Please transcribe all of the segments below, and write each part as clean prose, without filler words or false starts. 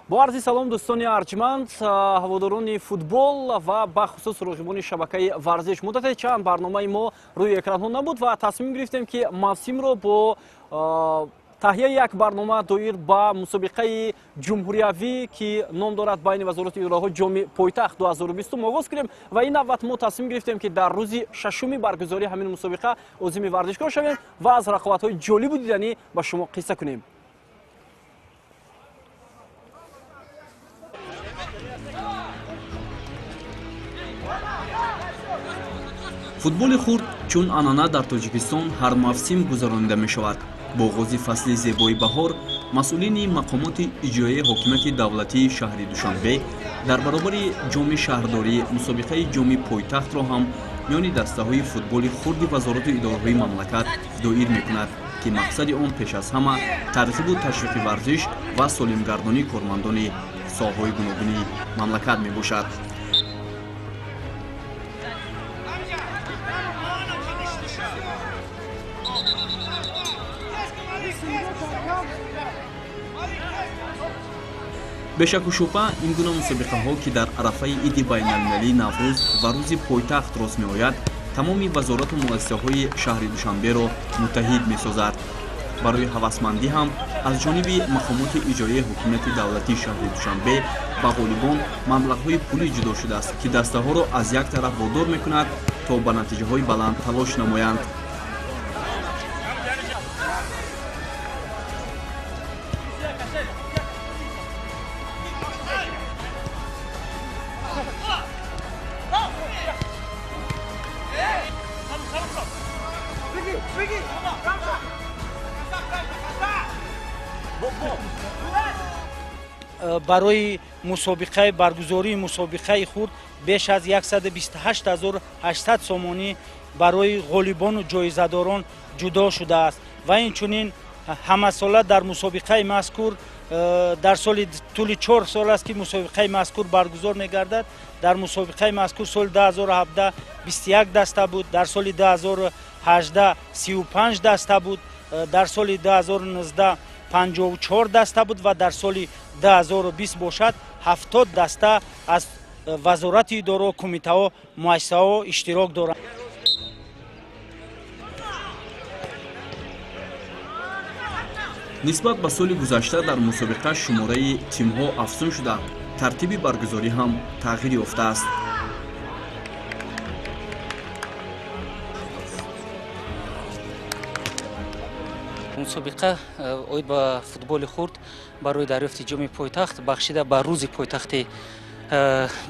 Бо арзи салом, дӯстони арҷманд, ҳаводорони футбол ва бахусус роғибони шабакаи варзиш. Муддати чанд барномаи мо рӯи экранҳо набуд ва тасмим гирифтем, ки мавсимро бо таҳияи як барнома доир ба мусобиқаи ҷумҳуриявӣ, ки ном дорад байни вазорати идораҳо ҷоми пойтахт 2020, оғоз кунем. Ва ин навбат мо тасмим гирифтем, ки дар рӯзи шашуми баргузории ҳамин мусобиқа озими варзишгоҳ шавем ва аз рақобатҳои ҷолибу диданӣ ба шумо қисса кунем. Футболи хурд чун анъана дар Тоҷикистон ҳар мавсим гузаронида мешавад. Бо оғози фасли зебои баҳор масъулини мақомоти иҷроияи ҳокимияти давлатии шаҳри Душанбе дар баробари ҷоми шаҳрдорӣ мусобиқаи ҷоми пойтахтро ҳам миёни дастаҳои футболи хурди вазорату идораҳои мамлакат доир мекунад, ки мақсади он пеш аз ҳама тарғибу ташвиқи варзиш ва солимгардонии кормандони соҳаҳои гуногуни мамлакат мебошад. Бешаку шубҳа, ин гуна мусобиқаҳо, ки дар арафаи иди байналмилалии Наврӯз ва рӯзи пойтахт рост меояд, тамоми вазорату муассисаҳои шаҳри Душанберо муттаҳид месозад. Барои ҳавасмандӣ ҳам аз ҷониби мақомоти иҷроияи ҳокимияти давлатии шаҳри Душанбе ба ғолибон маблағҳои пулӣ ҷудо шудааст, ки дастаҳоро аз як тараф водор мекунад, то ба натиҷаҳои баланд талош намоянд. Барои мусобиқаи баргузории мусобиқаи хурд беш аз 128 800 сомонӣ барои ғолибону ҷоизадорон ҷудо шудааст. Ва инчунин ҳамасола дар мусобиқаи мазкур, дар соли тӯли 4 сол аст, ки мусобиқаи мазкур баргузор мегардад, дар мусобиқаи мазкур соли 2017 21 даста буд, дар соли 2018 35 даста буд, дар соли 2019 54 даста буд ва дар соли 2020 бошад 70 даста аз вазорати идораҳо, кумитаҳо, муассисаҳо иштирок доранд. Нисбат ба соли гузашта дар мусобиқа шумораи тимҳо афзун шуда, тартиби баргузорӣ ҳам тағйир ёфтааст. Мусобиқа оид ба футболи хурд барои дарёфти ҷоми пойтахт, бахшида ба рӯзи пойтахти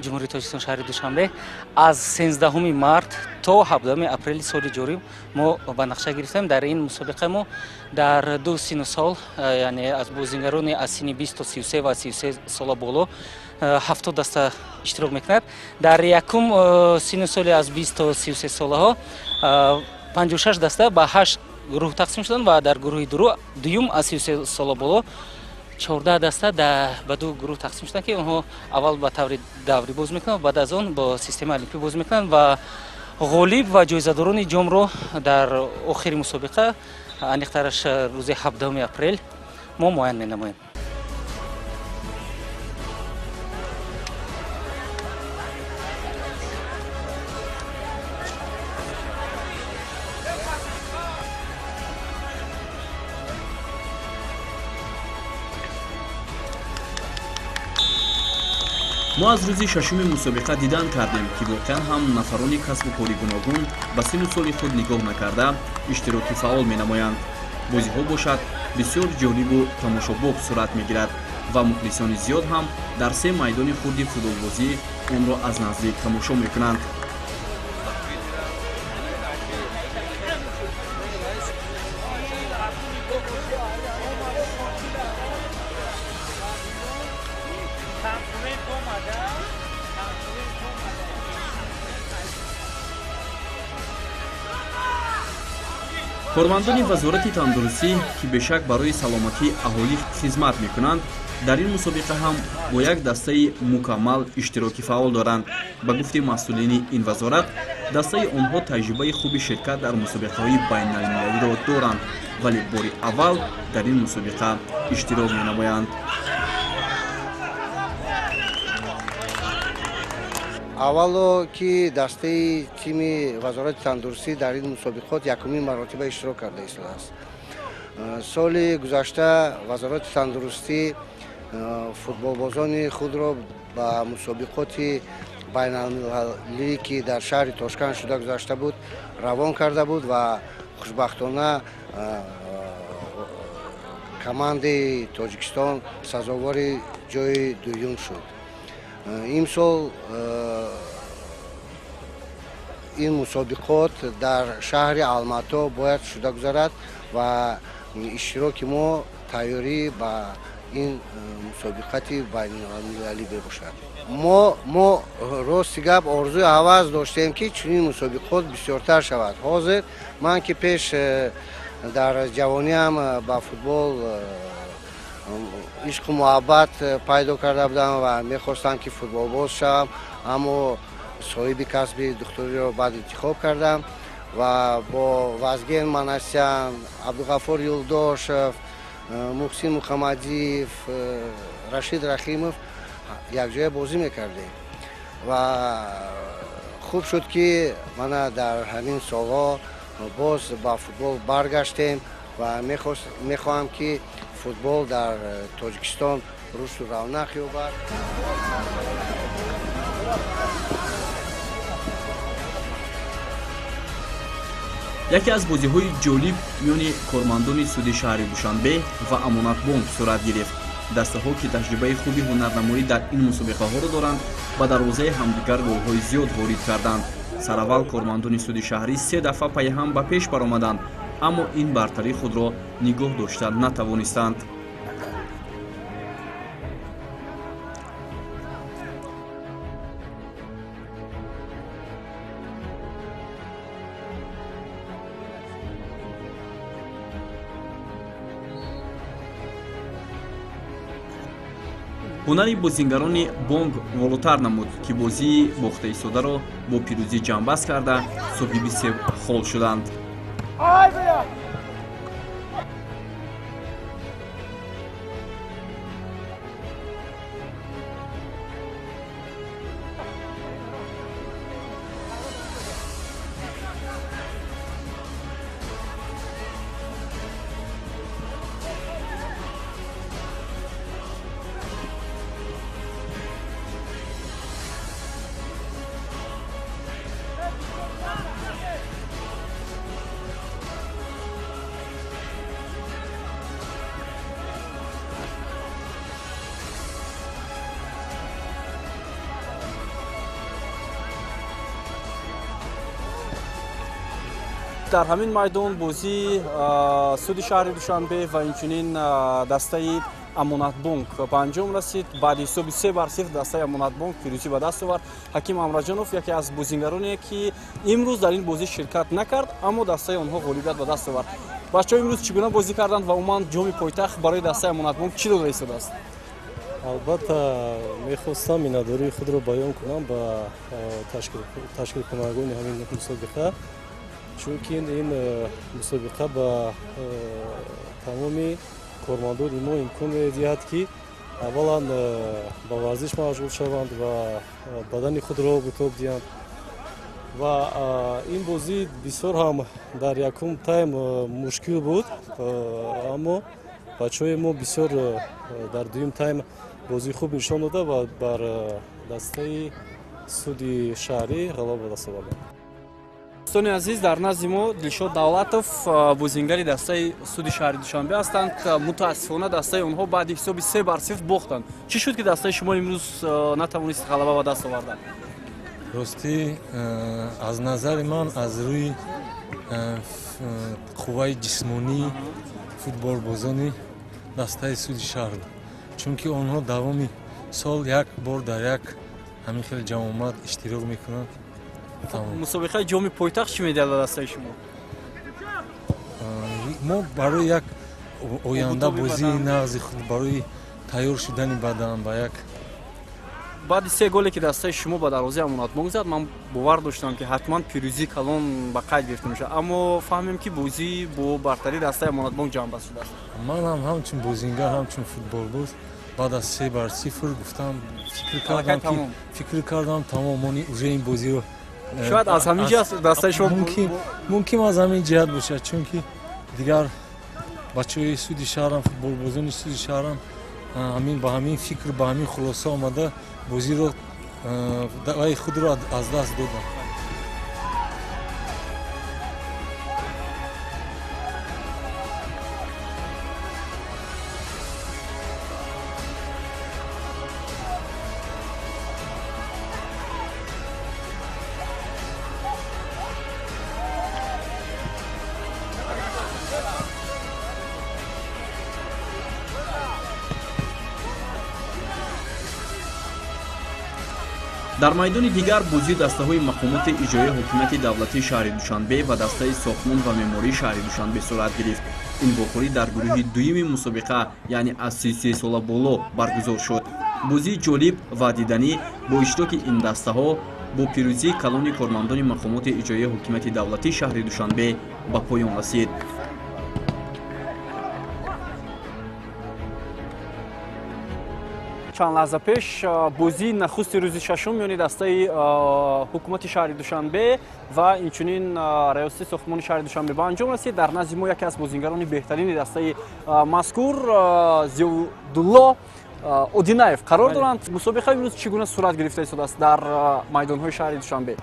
Ҷумҳурии Тоҷикистон, шаҳри Душанбе, аз 13 март то 17 апрели соли ҷорӣ мо ба нақша гирифтем. Дар ин мусобиқа мо дар ду сину сол, яъне аз бозингарони аз синни 20 то 33 ва 33 сола боло, 70 даста иштирок мекунад. Дар якум сину соли аз 20 то 33 солаҳо 56 даста ба ҳашт гурӯҳ тақсим шуданд ва дар гурӯҳи дуюм аз 33 сола боло 14 даста ба ду гурӯҳ тақсим шуданд, ки онҳо аввал ба таври даврӣ боз мекунанд, баъд аз он бо системаи олимпӣ боз мекунанд ва ғолиб ва ҷоизадорони ҷомро дар охири мусобиқа, аниқтараш рӯзи 17 апрел, мо муайян менамоем. Мо аз рӯзи шашуми мусобиқа дидан кардем, ки воқеан ҳам нафарони касбу кори гуногун ба сину соли худ нигоҳ накарда иштироки фаъол менамоянд. Бозиҳо бошад бисёр ҷолибу тамошобоб сурат мегирад ва мухлисони зиёд ҳам дар се майдони хурди футболбозӣ онро аз наздик тамошо мекунанд. Кормандони Вазорати тандурустӣ, ки бешак барои саломатии аҳолӣ хизмат мекунанд, дар ин мусобиқа ҳам бо як дастаи мукаммал иштироки фаъол доранд. Ба гуфти масъулини ин вазорат, дастаи онҳо таҷрибаи хуби ширкат дар мусобиқаҳои байналмилалиро доранд, вале бори аввал дар ин мусобиқа иштирок менамоянд. Аввало ки дастаи тими Вазорати тандурустӣ дар ин мусобиқот якумин маротиба иштирок карда истодааст. Соли гузашта Вазорати тандурустӣ футболбозони худро ба мусобиқоти байналмилалӣ, ки дар шаҳри Тошканд шуда гузашта буд, равон карда буд ва хушбахтона командаи Тоҷикистон сазовори ҷои дуюм шуд. Имсол ин мусобиқот дар шаҳри Алмато бояд шуда гузарад ва иштироки мо тайёрӣ ба ин мусобиқати байналмилалӣ мебошад. Мо рости гап орзуи ҳавас доштем, ки чунин мусобиқот бисёртар шавад. Ҳозир ман ки пеш дар ҷавониам ба футбол ишқу муҳаббат пайдо карда будам ва мехостам, ки футболбоз шавам, аммо соҳиби касби духтуриро баъд интихоб кардам ва бо Вазген Манасян, Абдуғафур Юлдошев, Муҳсин Муҳаммадиев, Рашид Рахимов якҷоя бозӣ мекардем ва хуб шуд, ки мана дар ҳамин солҳо боз ба футбол баргаштем ва мехоҳам, ки футбол дар Тоҷикистон рушду равнақ ёбад. Яке аз бозиҳои ҷолиб миёни кормандони суди шаҳри Душанбе ва Амонатбонк сурат гирифт. Дастаҳо, ки таҷрибаи хуби ҳунарнамоӣ дар ин мусобиқаҳоро доранд, ба дарвозаи ҳамдигар голҳои зиёд ворид карданд. Сараввал кормандони суди шаҳрӣ се дафъа пайҳам ба пеш баромаданд, аммо ин бартарии худро нигоҳ дошта натавонистанд. Ҳунари бозингарони бонк волотар намуд, ки бозии бохтаистодаро бо пирӯзӣ ҷамъбаст карда соҳиби се хол шуданд. Дар ҳамин майдон бозии суди шаҳри Душанбе ва инчунин дастаи Амонатбонк ба анҷом расид. Баъди ҳисоби 3-0 дастаи Амонатбонк пирӯзӣ ба даст овард. Ҳаким Амраҷонов яке аз бозингароне, ки имрӯз дар ин бозӣ ширкат накард, аммо дастаи онҳо ғолибият ба даст овард. Бачаҳо имрӯз чӣ гуна бозӣ карданд ва умуман ҷоми пойтахт барои дастаи Амонатбонк чӣ дода истодааст? Албатта, мехостам миннатдории худро баён кунам ба ташкилкунандагони ҳамин мусобиқа, чунки ин мусобиқа ба тамоми кормандони мо имкон медиҳад, ки аввалан ба варзиш машғул шаванд ва бадани худро бутоб диҳанд. Ва ин бозӣ бисёр ҳам дар якум тайм мушкил буд, аммо бачаҳои мо бисёр дар дуюм тайм бозии хуб нишон дода ва бар дастаи суди шаҳрӣ ғалаба ба даст оварданд. Дӯстони азиз, дар назди мо Дилшод Давлатов, бозингари дастаи суди шаҳри Душанбе ҳастанд. Мутаассифона, дастаи онҳо баъди ҳисоби 3-0 бохтанд. Чӣ шуд, ки дастаи шумо имрӯз натавонист ғалаба ба даст овардан? Ростӣ, аз назари ман, аз рӯи қувваи ҷисмонии футболбозони дастаи суди шаҳр, чунки онҳо давоми сол як бор дар як ҳамин хел ҷамъомад иштирок мекунанд. Мусобиқаи ҷоми пойтахт чӣ медиҳад ба дастаи шумо? Мо барои як оянда бозии нағзи худ, барои тайёр шудани бадан ба як Баъди се голе, ки дастаи шумо ба дарвозаи Амонатбонк зад, ман бовар доштам, ки ҳатман пирӯзии калон ба қайд гирифта мешавад, аммо фаҳмем, ки бозӣ бо бартарии дастаи Амонатбонк ҷамъбаст шудааст. Ман ҳам ҳамчун бозингар, ҳамчун футболбоз Баъд аз 3-0 гуфтам, фикр кардам тамом, мо уже ин бозиро шояд аз ҳамин ҷиҳат дастаи шумо мумкин аз ҳамин ҷиҳат бошад, чунки дигар бачаҳои суди шаҳрам, футболбозони суди шаҳрам ҳамин ба ҳамин фикр, ба ҳамин хулоса омада бозиро вай худро аз даст доданд. Дар майдони дигар бозии дастаҳои мақомоти иҷроияи ҳокимияти давлатии шаҳри Душанбе ва дастаи сохтмон ва меъмории шаҳри Душанбе сурат гирифт. Ин вохӯрӣ дар гурӯҳи дуюми мусобиқа, яъне аз 33 сола боло баргузор шуд. Бозии ҷолиб ва диданӣ бо иштироки ин дастаҳо бо пирӯзии калони кормандони мақомоти иҷроияи ҳокимияти давлатии шаҳри Душанбе ба поён расид. Чанд лаҳза пеш бозии нахусти рӯзи шашум миёни дастаи ҳукумати шаҳри Душанбе ва инчунин раёсати сохтмони шаҳри Душанбе ба анҷом расид. Дар назди мо яке аз бозингарони беҳтарини дастаи мазкур Зиёдулло Одинаев қарор доранд. Мусобиқа имрӯз чӣ гуна сурат гирифта истодааст дар майдонҳои шаҳри Душанбе?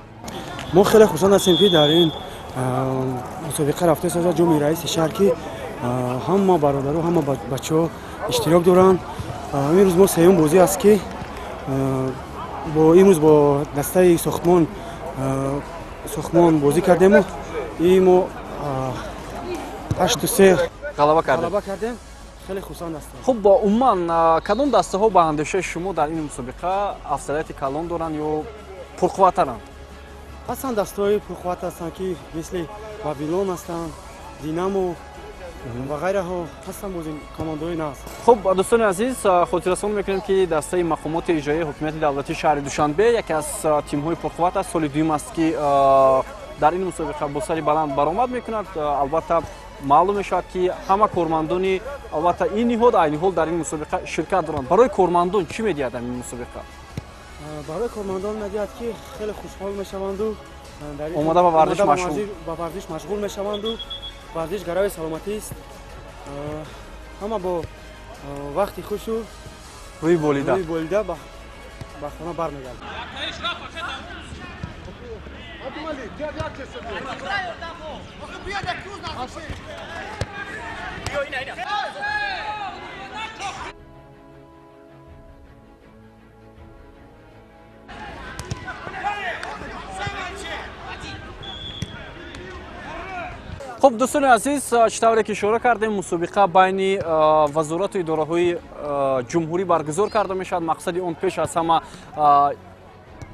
Мо хеле хурсанд ҳастем, ки дар ин мусобиқа рафта истода ҷоми раиси шаҳр, ки ҳама бародару ҳама бачаҳо иштирок доранд. Имрӯз мо сеюм бозӣ аст, ки имрӯз бо дастаи сохтмон бозӣ кардему и мо 8-3 ғалаба кардем. Хеле хурсанд ҳастем. Хуб, умуман кадом дастаҳо ба андешаи шумо дар ин мусобиқа афзалияти калон доранд ё пурқувваттаранд? Ҳастанд дастаҳои пурқувват ҳастанд, ки мисли Вавилон ҳастанд, Динамо ва ғайраҳо ҳастанд, бози командаҳои нағз. Хуб, дӯстони азиз, хотиррасон мекунем, ки дастаи мақомоти иҷроияи ҳокимияти давлатии шаҳри Душанбе яке аз тимҳои пурқувват аст. Соли дуюм аст, ки дар ин мусобиқа бо сари баланд баромад мекунад. Албатта маълум мешавад, ки ҳама кормандони албатта ин ниҳод айни ҳол дар ин мусобиқа ширкат доранд. Барои кормандон чӣ медиҳад ин мусобиқа? Барои кормандон медиҳад, ки хеле хушҳол мешаванду омода ба варзиш машғул мешаванду варзиш гарави саломатист. Ҳама бо вақти хушу рӯи болида ба хона бармегарданд. Хуб, дӯстони азиз, чӣ тавре ки ишора кардем, мусобиқа байни вазорату идораҳои ҷумҳурӣ баргузор карда мешавад. Мақсади он пеш аз ҳама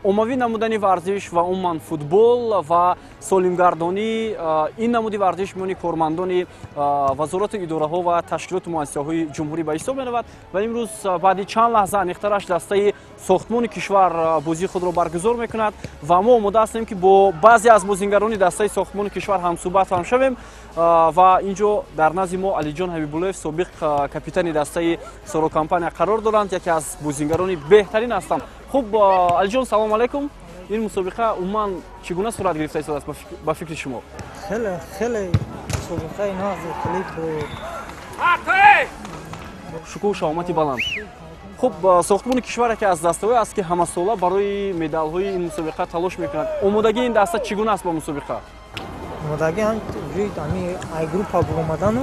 оммавӣ намудани варзиш ва умуман футбол ва солимгардонии ин намуди варзиш миёни кормандони вазорату идораҳо ва ташкилоту муассисаҳои ҷумҳурӣ ба ҳисоб меравад. Ва имрӯз баъди чанд лаҳза аниқтараш дастаи сохтмони кишвар бозии худро баргузор мекунад ва мо омода ҳастем, ки бо баъзе аз бозингарони дастаи сохтмони кишвар ҳамсӯҳбат ҳам шавем. Ва ин ҷо дар назди мо Алиҷон Ҳабибуллоев, собиқ капитани дастаи Сорокомпания қарор доранд, яке аз бозингарони беҳтарин ҳастанд. Хуб, Алиҷон, салом алайкум. Ин мусобиқа умуман чӣ гуна сурат гирифта истодааст ба фикри шумо? Хеле хеле мусобиқаи нағз, хеле бо шукӯҳу шаҳомати баланд. Хуб, сохтмони кишвар яке аз дастаҳое аст, ки ҳамасола барои медалҳои ин мусобиқа талош мекунад. Омодагии ин даста чӣ гуна аст ба мусобиқа? Омодагӣ ҳами ай группа баромадану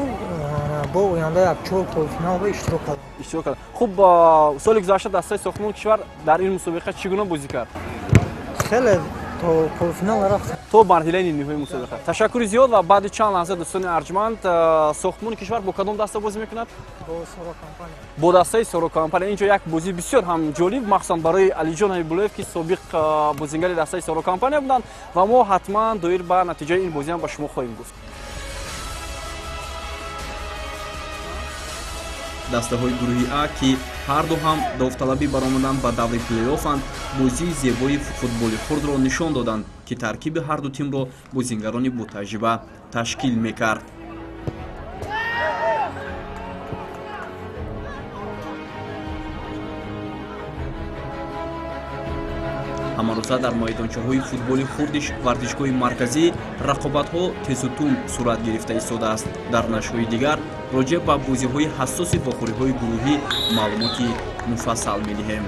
бо оянда як чор полуфинал иштирок кардам. Иштирок кард. Хуб, соли гузашта дастаи сохтмони кишвар дар ин мусобиқа чӣ гуна бозӣ кард? Хеле то полуфинал рафт. То марҳилаи ниҳоии мусобиқа. Ташаккури зиёд ва баъди чанд лаҳза дӯстони арҷманд, сохтмони кишвар бо кадом даста бозӣ мекунад? Бо Сорокомпания. Бо дастаи Сорокомпания. Инҷо як бозии бисёр ҳам ҷолиб, махсусан барои Алиҷон Ҳабибуллоев, ки собиқ бозингари дастаи Сорокомпания буданд ва мо ҳатман доир ба натиҷаи ин бозиам ба шумо хоҳем гуфт. Дастаҳои гурӯҳи А, ки ҳарду ҳам довталабӣ баромаданд ба даври плей-оффанд, бозии зебои футболи хурдро нишон доданд, ки таркиби ҳарду тимро бозингарони ботаҷриба ташкил мекард. Хулоса, дар майдончаҳои футболи хурди варзишгоҳи марказӣ рақобатҳо тезу тунд сурат гирифта истодааст. Дар нашрҳои дигар роҷеъ ба бозиҳои ҳассоси вохӯриҳои гурӯҳӣ маълумоти муфассал медиҳем.